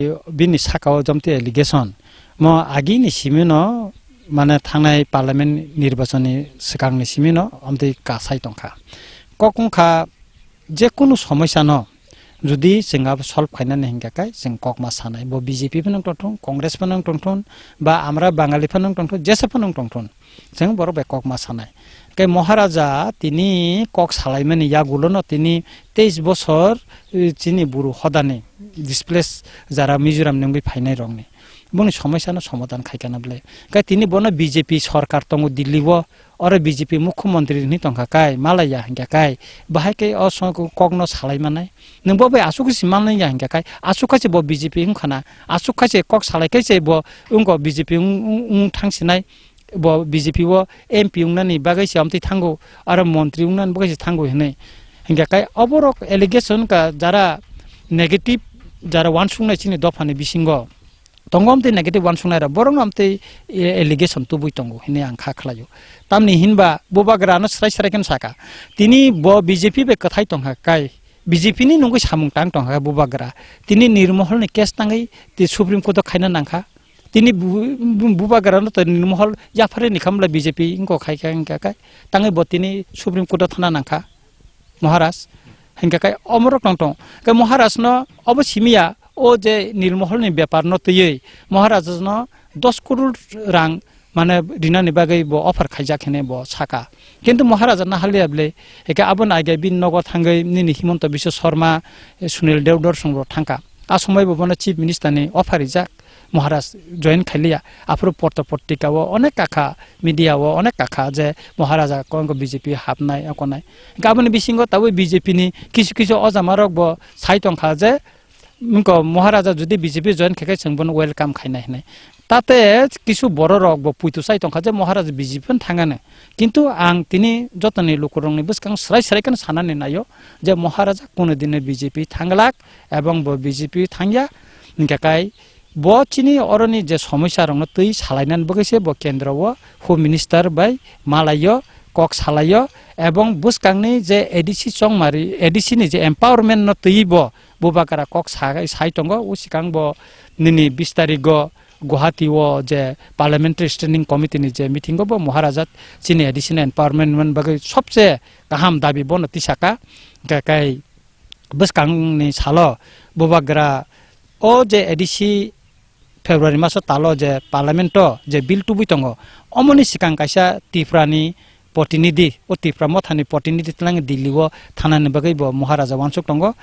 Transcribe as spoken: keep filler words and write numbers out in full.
bini saka o jomti allegation mo agini simi no, mane thangnai parliament nirbachon ni swkang ni simi no omtwi kasai tongkha. Kok wngkha, je kunu somosya no jodi chwng abo solve khainani hinkha khe chwng kok ma sanai, bo B J P phano tongthung, Congress phano tongthung, ba amra Bangali phano tongthung, jesa phano tongthung, chwng borok bai kok ma sanai. Khe Maharaja tini kok salaimani yagulo no tini teis bosor, eh, chini buru hodani displace jara Mizoram ni wngwi phainai rokni boni somosya no somadhan khaikha na bwle. Khe tini bono B J P sorkar tongo Delhi o, oro B J P mukhyamantri hinwi tongkha kai, malaya hinkha kai, bahai khe o song kokno salai manai. Nwng bo bai aswk se manliya hinkha kai, aswk khe se bo B J P wngkha na, aswk khe se kok salai khe se bo wngkha B J P wng, wng, wng thang sinai, bo B J P o M P wngnani bagwi se amtwi thango, aro montri wngnani bagwi se thango hinwi. Hinkha kai oborok allegation ka jara negative, jara wansuknai chini dophani bisingo tongo amtwi negative wansuknai rok, borok no amtwi, eh, allegation tubui tongo hinwi ang kha khlaio. Tamni hinba bubagra no srai srai khe saka, tini bo B J P bai kwthai tongkha kai, B J P ni nungwi samung tang tongkha bubagra, tini Nirmohol ni case tangwi ti Supreme Court o khaina nangkha, tini bu-, bu-, bubagra no to Nirmohol yaphari ni khamla B J P wngkha khai kha wngkha kai, tangwi bo tini Supreme Court o thana nangkha. Maharaj, hinkha khe omorok tong tong. Khe Maharaj no obo simiya, o je Nirmohol ni bepar no twiwi Maharaj no dos koror rang mane rinani bagwi bo offer khaijak hinwi bo saka. Kintu Maharaj no haliya bwle, hinkhe aboni age bini nogo thangwi nini Himanta Biswa Sarma, Sunil Dev Dorson rok thangkha. A somoi bo bono Chief Minister ni offer rijak. Maharaj join khailiya, aphuru porto portika o onek kakha, media o onek kakha je Maharaja kongko B J P hapnai okonai. Hinkhe aboni bisingo tabuk B J P ni kisu kisu ojama rok bo sai tongkha je, wngko Maharaja jodi B J P join khaikhe chwng bono welcome khainai hinwi. Tate kisu borok rok bo puitu sai tongkha je Maharaja B J P no thangano. Kintu ang tini jotoni lukurokni bwskang srai srai kheno sanani naio je Maharaja kunu dino B J P thanglak ebong bo B J P thangya. Hinkhe kai bo chini oroni je somosya rokno twi salainani bagwi se bo kendro o Home Minister bai malaio, kok salaio, ebong bwskangni je A D C chongmari, A D C ni je empowerment no twi bo bubagra kok sa-, sai tongo. O swkang bo nini bis tarigo Guwahati o je Parliamentary Standing Committee ni je meeting o bo Maharaja chini A D C ni empowerment man bagwi sobse kaham dabi bono tisaka. Hinkhe kai bwskangni salo bubagra o je A D C February maso talo je Parliament o je bill tubui tongo, omoni swkang kaisa Tripura ni protinidhi, o Tripura mothani protinidhi twlang Delhi o thanani bagwi bo Maharaja wansuk tongo.